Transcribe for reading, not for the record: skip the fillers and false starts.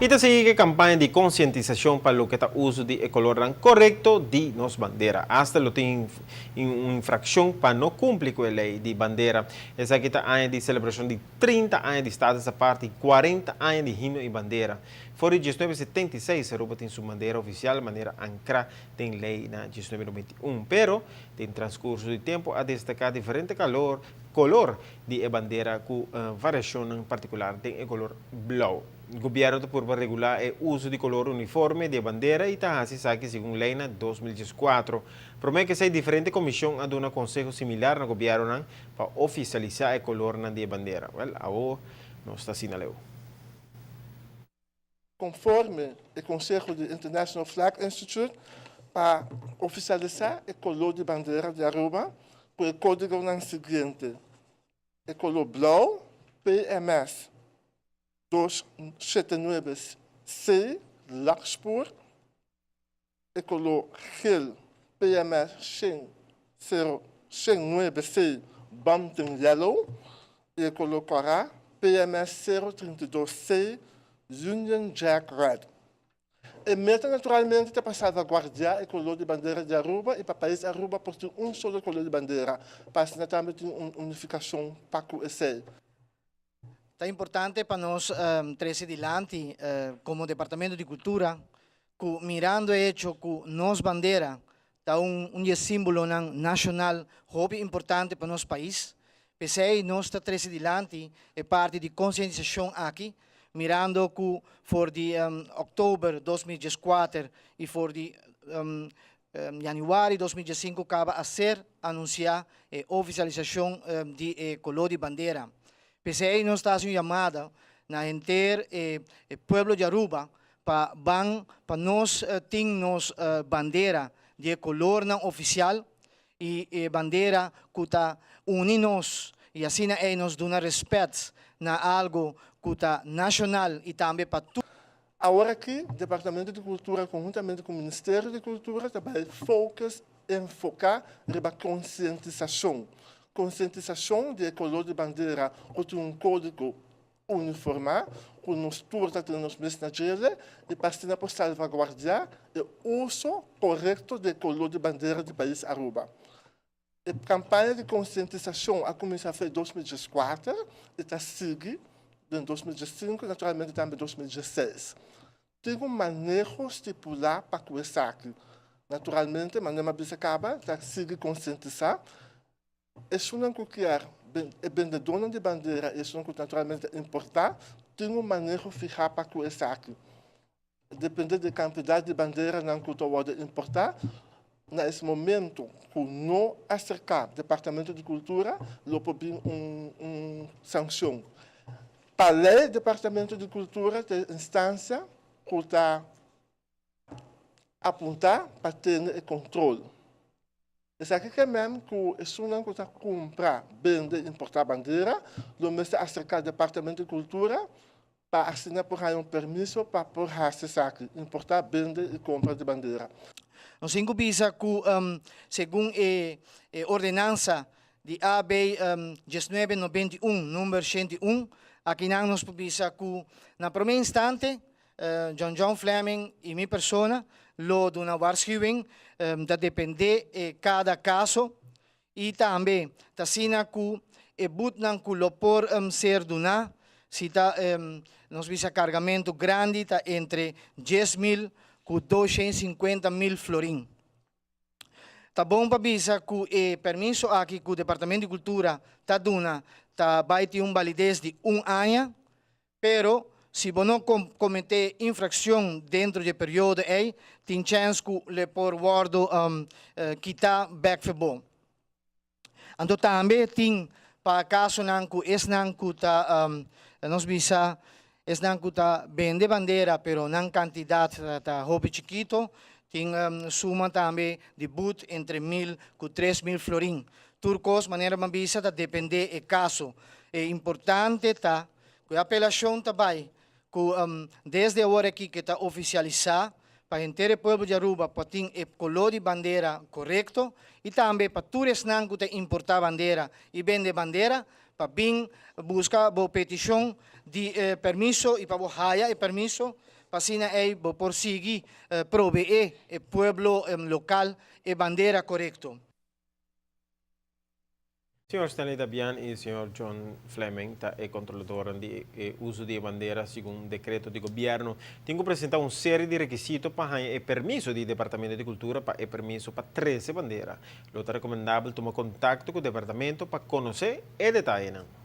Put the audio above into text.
Y ta sigui e campaña di concientisacion pa loke ta uso di e colornan corecto di nos bandera. Hasta lo tin un infraccion pa no cumpli cu e ley di bandera. Esaki ta aña di celebracion di 30 aña di Status Aparte y 40 aña di himno y bandera. For di 1976 Aruba tin su bandera oficial manera ancra den ley na 1991. Pero, den transcurso di tempo a destaca diferente color di e bandera cu variacion particular den e color blauw. Gobierno ta purba regula e uso di color uniforme di bandera y ta haci esaki segun ley na 2014. Prome cu esey diferente comision a duna conseho similar na gobierno pa oficialisa e color di bandera. Well, awo nos ta asina leu. Conforme e Conseho di International Flag Institute pa oficialisa e color di bandera di Aruba cu e codigo siguiente. E color blauw, PMS 279C, Larkspur. E color geel, PMS 009C, Bunting Yellow. Y e color cora, PMS 032C, Union Jack Red. E meta naturalmente ta pa salvaguardia e color di bandera di Aruba y pa pais Aruba por tin un solo color di bandera, pa asina tambe tin un unificacion pa cu esey. Ta importante pa nos trece dilanti como Departamento di Cultura cu mirando e hecho cu nos bandera ta un simbolo nacional hopi importante pa nos pais. P'esey nos ta trece dilanti e parti di concientisacion aki, mirando cu for di october 2014 y for di januari 2015 caba a ser anuncia e oficialisacion di e color di bandera. P'esey nos ta haciendo un yamada na henter e pueblo di Aruba pa ban pa nos tin nos bandera di color oficial y e bandera cu ta uni nos y asina ey nos duna respet na algo cu ta nacional y tambe pa tur. Awor aki, Departamento di Cultura, conhuntamente cu Ministerio di Cultura, tambe focus, enfoca riba concientisacion. Concientisacion di color di bandera, cu un codigo uniforme, cu nos tur ta nos mes na y pa asina por salvaguardia e uso corecto di color di bandera di pais Aruba. E campaña di concientisacion a cuminsa den 2014 y ta sigui den 2015, naturalmente tambe 2016. Tin un maneho stipula pa esaki. Naturalmente, manera bisa caba, ta sigui concientisa. Esun cu kier e bendedor di bandera, esun cu naturalmente importa, tin un maneho fiha pa esaki. Depende di cantidad di bandera cu ta importa, na e momento cu no acerca Departamento di Cultura, lo por un sancion. Pa ley, Departamento di Cultura tin instancia cu ta apunta pa tin control. Esaki kiermen cu esun cu ta cumpra, bende, importa bandera, lo mester acerca Departamento di Cultura pa asina por un permiso pa por esaki, importa, bende y compra di bandera. Nos tin cu bisa cu segun e ordenansa di AB 1991, number 101, aki nos por bisa cu na prome instante John John Fleming y mi persona lo duna waarschuwing, ta depende cada caso y tambe ta asina cu e boetnan cu lo por ser duna si ta nos bisa cargamento grandi ta entre 10 mil cu 250 mil florin. Ta bon pa bisa cu e permiso aki cu Departamento di Cultura ta duna ta bay tin un validez di un aña, pero si bo no comete infraccion den e periodo ey, tin chance cu e por wordo kita back for bo. Anto tambe tin pa casonan cu esnan cu ta nos bisa esnan cu ta bende bandera pero nan cantidad ta hopi chikito, tin suma tambe di boet entre 1000 cu 3000 florin. Tur cos manera m'a bisa ta depende e caso. E importante ta cu e apelacion tambe cu desde awor aki cu ta oficialisa pa henter pueblo di Aruba pa tin e color di bandera corecto y tambe pa tur esnan cu ta importa bandera y bende bandera pa bin busca bo peticion di permiso y pa bo haya e permiso. Pa asina ei bo por sigui proveé e pueblo lokal e bandera korekto. Señor Stanley Dabian i señor John Fleming ta e kontroladornan di e uso di e bandera segun dekreto di gobièrnu. Tin ku presentá un serie di rekisito pa haña e permiso di Departamento di Kultura pa e permiso pa trese bandera. Lo ta rekomendabel tuma kontakto ku departamento pa konosé e detayenan.